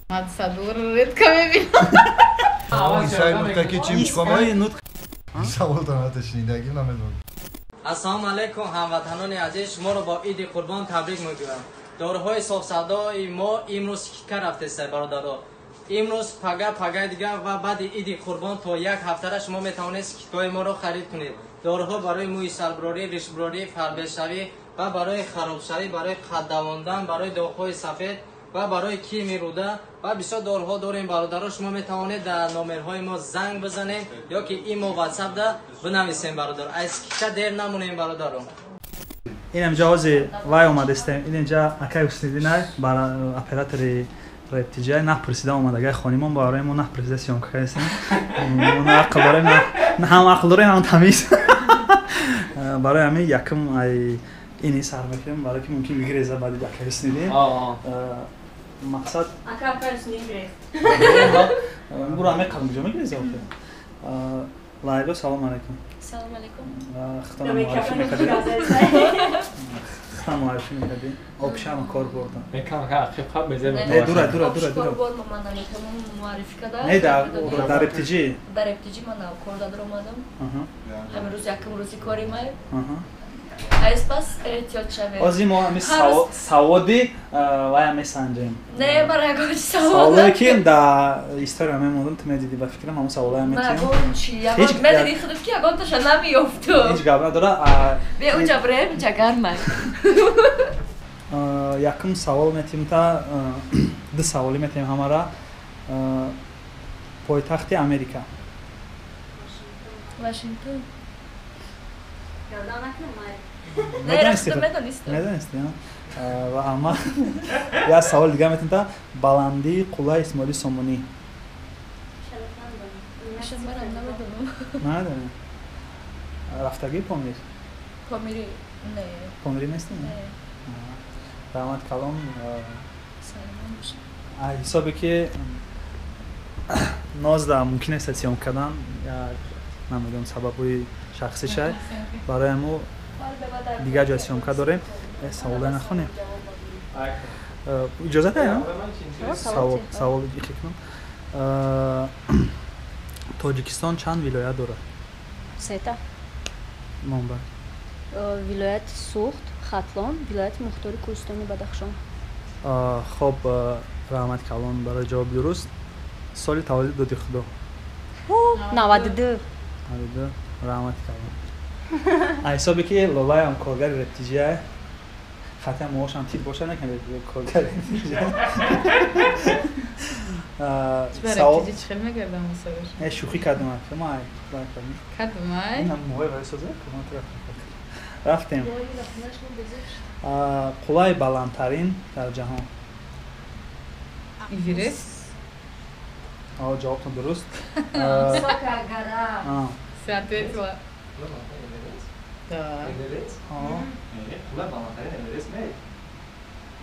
Ман 100 доллар редко мебинам. Исаи нуқтаки чим чикоме? Нутқ. Саволтон ҳатто шунидагим намедонам. Ассалому алайкум, ҳамватанони азиз, шуморо бо Иди Қурбон табрик мегӯям. Доруҳои софсавдои мо имрӯз скидка рафтеста, бародаро. Имрӯз, пага, пагаи дигар ва баъди Иди Қурбон то як ҳафтара шумо метавонед скидкаҳои моро харид кунед. Доруҳо барои мӯи сарбурорӣ, ришбурорӣ, фарбешавӣ ва барои харобшавӣ, барои қаддавондан, барои доғҳои сафед ва барои кирми рӯда ва бисёр доруҳо дорем, бародаро. Шумо метавонед дар номерҳои мо занг бизанед ё ки имо, ватсапда бинависем, бародар. Аз скидка дер намонем, бародаро. Инам ҷоҳози вай омадастем. Инҷа акай Ҳусниддинай бар оператори Рептиҷай напурсида омадагай хонимон барои мо напурсида съёмка кардастем. На ақл дорем, на ҳам ақл дорем, ҳам тамиз. Барои ҳамин якум ай ини сар мекунем, барои ки мумкин бигреза баъди акай Ҳусниддин. Мақсад Ака, ака, мегрез. Буро ҳамин қадам куҷо мегреза охир? Лайло, салом алайкум. Салом алейкум. Худтона муаррифӣ мекардӣ? Худтона муаррифӣ мекардӣ? Обшама кор бурдам. Не, дура, дура, дура, дура. Кор ман наметавонам муаррифӣ карда. Не, дар Рептиҷи. Дар Рептиҷи ман нав кор дар омадам. Ҳамин рӯз якум рӯзи кори май. Айс пас эҳтиёт шавед. Ҳозир мо ҳамин саводи вая месанҷем. Не, ман ягон чи савол. Саволое ки дар история мемондам, ту медидӣ, ба фикрам, ҳамон саволое метиҳем. Ягон чи, ягон медидӣ худат ки ягонташа намеёфту. Ҳеҷ гап надора. Бе уҷа бирем, инҷа гармай. Якум савол метиҳем та, ду саволӣ метиҳем ҳамара. Пойтахти Америка? Вашингтон. Медонисти? Медонистам. Медонисти? Ва ама як савол дига метиҳем та: баландии қуллаи Исмоили Сомонӣ? Манам намедонам. Намедонӣ? Рафтагӣ Помир? Помири не. Помирӣ нестӣ? Не. Раҳмат калом. Саломат бошед. Ҳисобе ки нозда мумкин нест съёмка кардан, як намедонам, сабабҳои шахсишай, барои ҳамо дигар ҷой съёмка дорем. Саволе нахонем, иҷозат ая? Савол, савол ихе кунам. Тоҷикистон чанд вилоят дорад? Сета. Номбар. Вилояти Суғд, Хатлон, вилояти Мухтори Кӯҳистони Бадахшон. Хоб, раҳмат калон барои ҷавоби дуруст. Соли таваллуд доди Худо? 92. 92. Раҳмати калон. Ҳисобе ки Лолаям коргари Рептиҷия, хатиам моошам тип боша, накам коргари Рептиҷия. Чӣ хел мегардам мусоҳибаш? Не, шӯхӣ кардам. Ма кардумай. Моҳои вари соза рафтем. Қуллаи баландтарин дар ҷаҳон? Эверест. Ҷавобтон дуруст. Высокая гора. Всё, ответила. Да. Эверест? Қуллаи баландтарин Эверест не.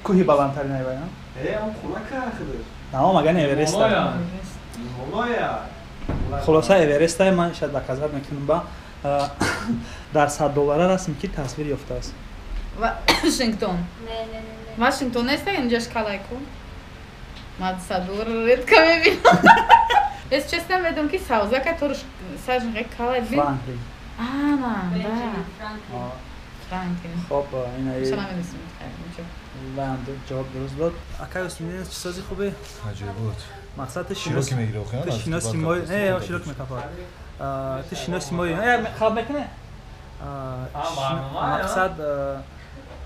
Кӯҳи баландтарин айвай? Э, он қулла кахидаш. Нао, маган Эверест. Ҳимолоя. Хулоса, Эверестай, ман шояд доказать мекунам. Ба дар 100 доллара расм ки тасвир ёфтааст? Вашингтон. Вашингтон нест, инҷаш калайку. Ман 100 доллар редко мебинам. Если честно, медонам ки савзака торуш сажнга калай бин. Франклин. Ана, да. Франклин. Хоб, инаи Шо намедонистам. Ҷавоб дуруст дод. Акай Усмин, чӣ сози, хубе? Аҷоибот. Мақсад ту Широки мегири охи? Ту шиноси мои, не, широки мекапад. Ту шиноси мои, халаб мекуне? Мақсад,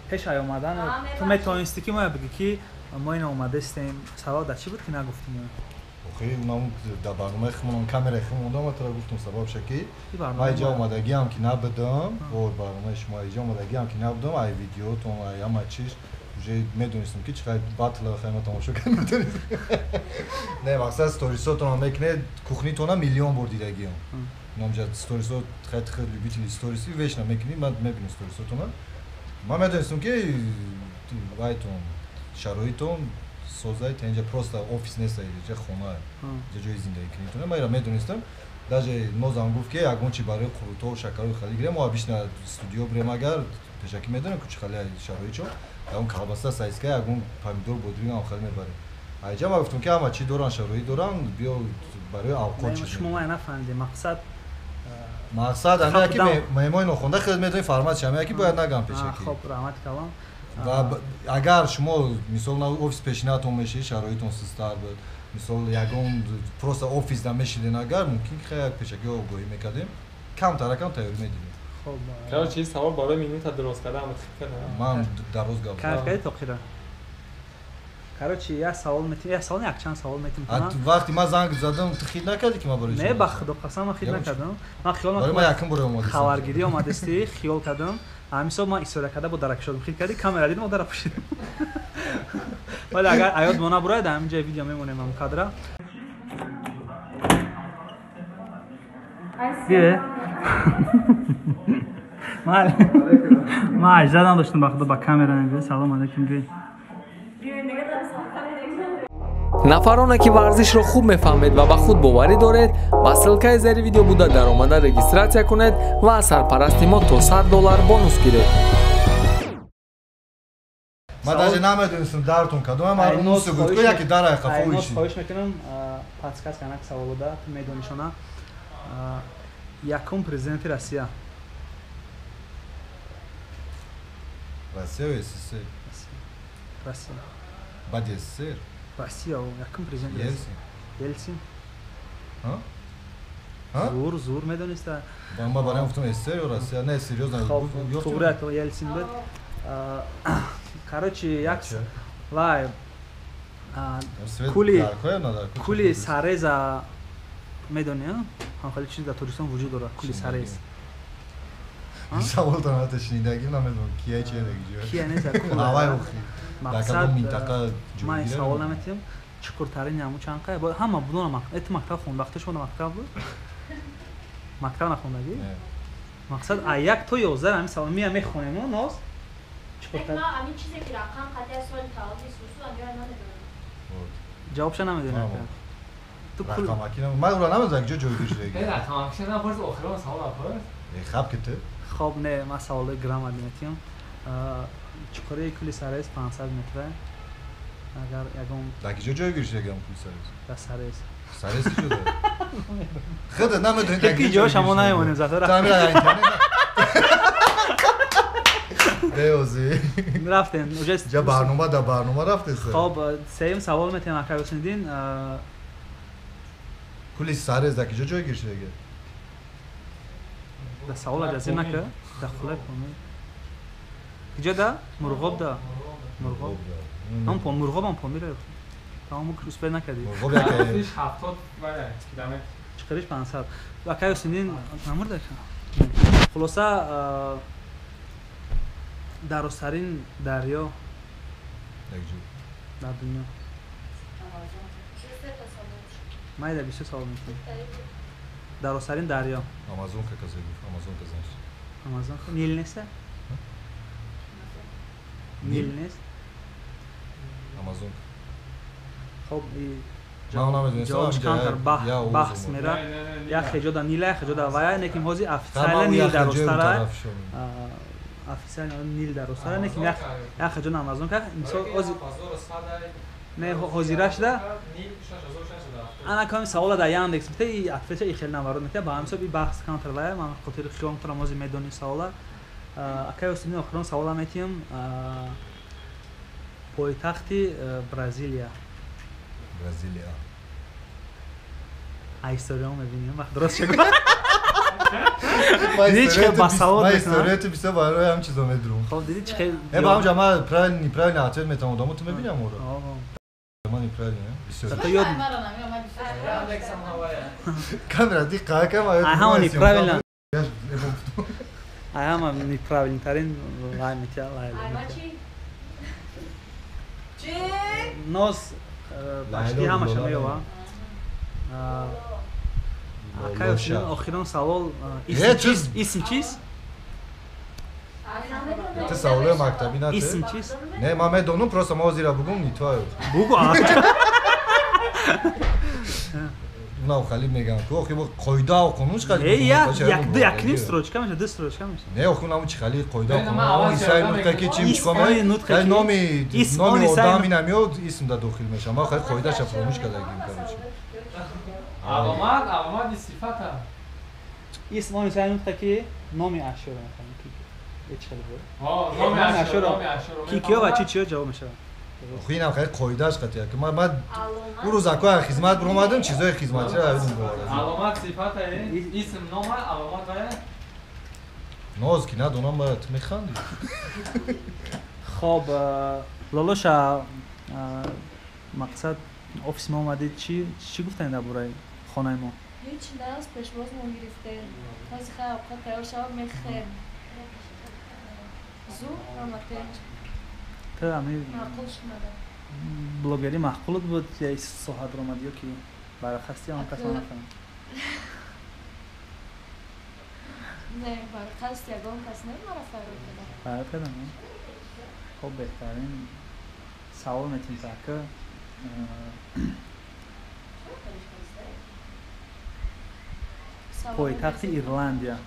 пеш ай омадан ту метавонисти ки моя бигӣ, ки мо ина омадастем. Сабаб дар чӣ буд, ки нагуфтем? Охи, унам дар барномаи химонам, камераи химонда ма тара гуфтум, сабабша ки ман иҷа омадагиам ки набудам, бо барномаи шумо иҷа омадагиам ки набудам, ай видеотон, ай ҳама чиз уже медонистам, ки чӣ қадр батла хайма тамошо кард, медонистам. Не, мақсад, сторисотонам мекунед, кухнитона миллион бор дидагиам. Намҷа сторисот, хай хел любители сториси вечно мекунӣ, ман мебинам сторисотона. Ман медонистам, ки вайтон шароитон созай, инҷа просто офис нест, инҷа хона, инҷа ҷои зиндагӣ кунитона. Ман инро медонистам. Даже Нозам гуфт, ки ягон чи барои қурутҳо, шакарҳои хали гирем, мо обычно студио бирем, агар пешакӣ медонем, ку чӣ хали шароитшо, ягон колбаса, сосиска, ягон помидор, бодринг ҳам хали мебарем. Айҷа ма гуфтум ки ҳама чӣ доран, шароит доран, биё барои авқот чиз. Шумо ман нафаҳмидем мақсад. Мақсад ҳамин ки меҳмони нохонда худат медонӣ форматш ҳамин ки бояд нагам пешакӣ. Хоб, раҳмат калом. Ва агар шумо мисол на офис пешинатон мешид, шароитон сустар буд, мисол ягон просто офис да мешиден, агар мумкин ки як пешакӣ огоҳӣ мекардем, камтаракам тайёрӣ медидем. Хоб, короче, савол барои минута дароз кардам, ман дароз гап. Кайф кардӣ тоқира? Короче, я савол метим, я савол якчанд савол метим. Вақти ман занг задам, ту хид накардӣ ки ман барои Не, ба худо қасам ман хид накардам. Ман хиёл барои ман якум бор омадам. Хабаргирӣ омадастӣ, хиёл кардам. Ҳамин ҳисоб ман истифода карда бо дарак шудам. Хид кардӣ, камера дидам, дара пӯшидам. Вале агар аёд мо набурад, ҳамин ҷои видео мемонем ҳам кадра. Биё. Ман аҷза надоштам ба худо ба камера мебиё. Салом алейкум, биё. Нафароне ки варзишро хуб мефаҳмед ва ба худ боварӣ доред, ба ссилкаи зери видео буда даромада регистратсия кунед ва аз сарпарасти мо то $100 бонус гиред. Ман даже намедонистам дартон кадом, ман нос гуфт ки яке дар ай қафо иши. Хоҳиш мекунам, подсказ канак саволода, ту медонишона. Якум президенти Россия. Россия ё СССР? Россия. Баъд СССР? Россия, якум президент Елсин. Елсин. Ҳа? Ҳа? Зур, зур медониста. Ман барои гуфтам СССР ё Россия? Не, серьёзно. Туғри то Елсин буд. Короче, як вай кули кули сареза медонӣ, ҳам хеле чиз дар Тоҷикистон вуҷуд дорад, кули сарез. Саволтон ҳатто шунидагим намедонам кия чия ҷо. Кия нест, кул. Авай охи. Мақсад ман савол наметиҳам, чуқуртарин ҳамун чанд қай? Ҳама будона мактаб, ту мактаб хонд, вақти шумо мактаб буд? Мактаб нахондагӣ? Мақсад а 1 то 11 ҳамин савол мия мехонем, ноз? Чуқуртар. Ман ҳамин чизе ки рақам қатъи соли таваллуди сусу ҳамин намедонам. Ҷавобша намедонам. Ту рақамакӣ ман ура намедонам ҷо ҷойгир шудагӣ. Не, рақамакӣ напурс, охирон савол напурс. Хаб ки ту. Хоб, не, ман саволои граммар метиҳам. Чуқурии кули сарез 500 метра. Агар ягон дар ки ҷо ҷойгир шудагиам кули сарез? Дар сарез. Сарез ки ҷо дорад? Худат намедонӣ дар ки ҷош ҳамо намемонем, зато Беози. Рафтем. Уже ҷа барнома дар барнома рафтеса. Хоб, сеюм савол метиҳам акай Ҳусниддин. Кули сарез дар ки ҷо ҷойгир шудагиам? Дар савол аҷазир накард? Дар хулай помир. Куҷо да? Мурғоб да. Мурғоб. Ҳам по мурғоб ҳам помир. Тамом успел накардӣ. Мурғоб яке 70 вай километр. Чиқариш 500. Акай Ҳусниддин намурда ка. Хулоса дарозтарин дарё дар дунё. Ман дар бисёр савол мекунам. Дарозтарин дарё. Амазонка касе гуфт, Амазонка значит. Амазонка Нил нест? Нил нест? Амазонка. Хоб, ҷавобш камтар баҳс мера. Як хеҷода Нила, як хеҷода вая, неким ҳози официально Нил дарозтара. Официально Нил дарозтара, неким як хеҷода Амазонка. Мисол ҳози не ҳозира шуда. Ана ками савола дар Яндекс бите, и отвеча и хел наворот метия, ба ҳамин ҳисоб и баҳс камтар вая, ман хотири хиёл метавонам ҳози медонӣ савола. Акай Ҳусниддин охирон савола метиҳам. Пойтахти Бразилия. Бразилия. А историям мебинем, вақт дуруст шуд. Диди чӣ хел ба савол ман историяту бисёр барои ҳам чизо медурам. Хоб, диди чӣ хел ба ҳамҷа ман правильно неправильно ответ метавонам одаму ту мебинам ора. Ман неправильно, бисёр. Зато ёд Камера диққат кам. Ай ҳама неправильно. Ай ҳама неправильнтарин лай метия, лай. Нос почти ҳамаша меёва. Акай охирон савол исм чист? Ту саволои мактабӣ на Исм чист? Не, ман медонам, просто ман ҳозира бугум, не твоё. Бугу. Унав хали мегам ки охи қоида ва қонун чӣ хали. Як як ду як ним строчка меша, ду строчка меша. Не, охи унам чӣ хали қоида қонун. Исай нутқа ки чим чикор мекунад? Номи номи одам ина меод, исм да дохил меша. Ма хали қоидаша фаромӯш кардагим, короче. Аломат, аломат сифата. Исм он исай нутқа ки номи ашёро мефаҳмем ки чӣ хали буд? Ҳо, номи ашёро, номи ашёро. Ки киё ва чӣ чиё ҷавоб мешавад. Охи инам хеле қоидааш қатъия ки ман ӯ рӯзакҳои хизмат биромадам, чизои хизматиро авидум бовард. Аломат сифата, исм нома, аломат вая? Ноз ки надонам, ба ту механдӣ. Хоб, Лолоша, мақсад офиси мо омадӣ, чӣ гуфтанд дар бораи хонаи мо? Ҳеҷ нас пешвоз мо гирифтем. Ҳозир хай овқат тайёр шавад, мехӯрем. Зуд омадем. Ту ами маъқул шумада. Блогерӣ маъқулут буд я соҳа даромадӣ ё ки барқасти он кас нафаҳмид? Не, барқаст ягон кас не мара файрод карда. Файрод карда, не? Хоб, беҳтарин савол метим така. Пойтахти Ирландия.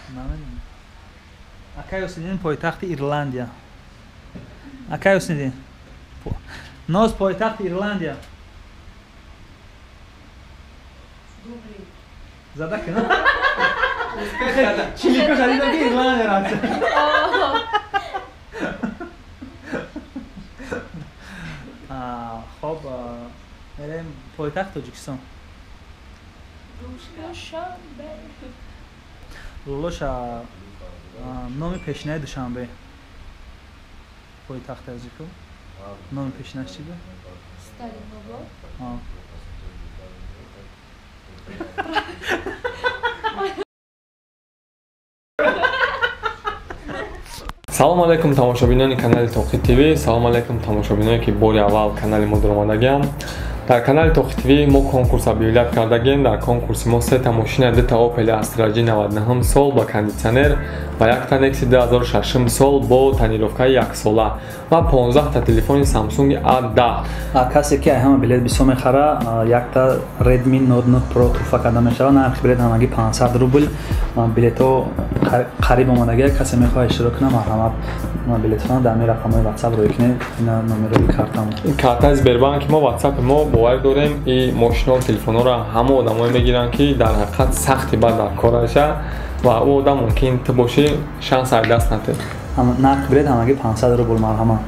Намедонам. Акай Ҳусниддин, пойтахти Ирландия. Акай Ҳусниддин. Ноз, пойтахти Ирландия. Дублин. Зада ки, на? Чилико шадидам ки Ирландия рафта. Хоб, мерем пойтахт Тоҷикистон. Душанбе. Лолоша, номи пешинаи Душанбе. Пойтахти азику. Номи пешинаш чӣ буд? Сталинобод. Салом алейкум тамошобинони канали Тоқи ТВ, салом алейкум тамошобиное ки бори аввал канали мо даромадагианд. Дар канали Тоқи ТВ мо конкурс объявлять кардагем. Дар конкурси мо сета мошина, дута Opel Astra G 99 сол ба кондитсионер ва якта Nexi 2006 сол бо тонировкаи яксола ва 15 та телефони Samsung A10. Касе ки ҳама билет бисёр мехара, якта Redmi Note 9 Pro туҳфа карда мешавад. Нархи билет ҳамагӣ 500 рубл. Билетҳо қариб омадагия. Касе мехоҳад иштирок кунад, марҳамат, билетҳоро дар ҳамин рақамҳои WhatsApp рӯй кунед. Ина номерои картамо. Картаи Сбербанки мо, WhatsApp мо боварӣ дорем, ин мошино, телефонҳоро ҳама одамое мегиранд, ки дар ҳақиқат сахти бад дар кораша ва ӯ одам мумкин ту бошӣ, шанс аз даст надиҳ. Нархи билет ҳамагӣ 500 рубл, марҳамат.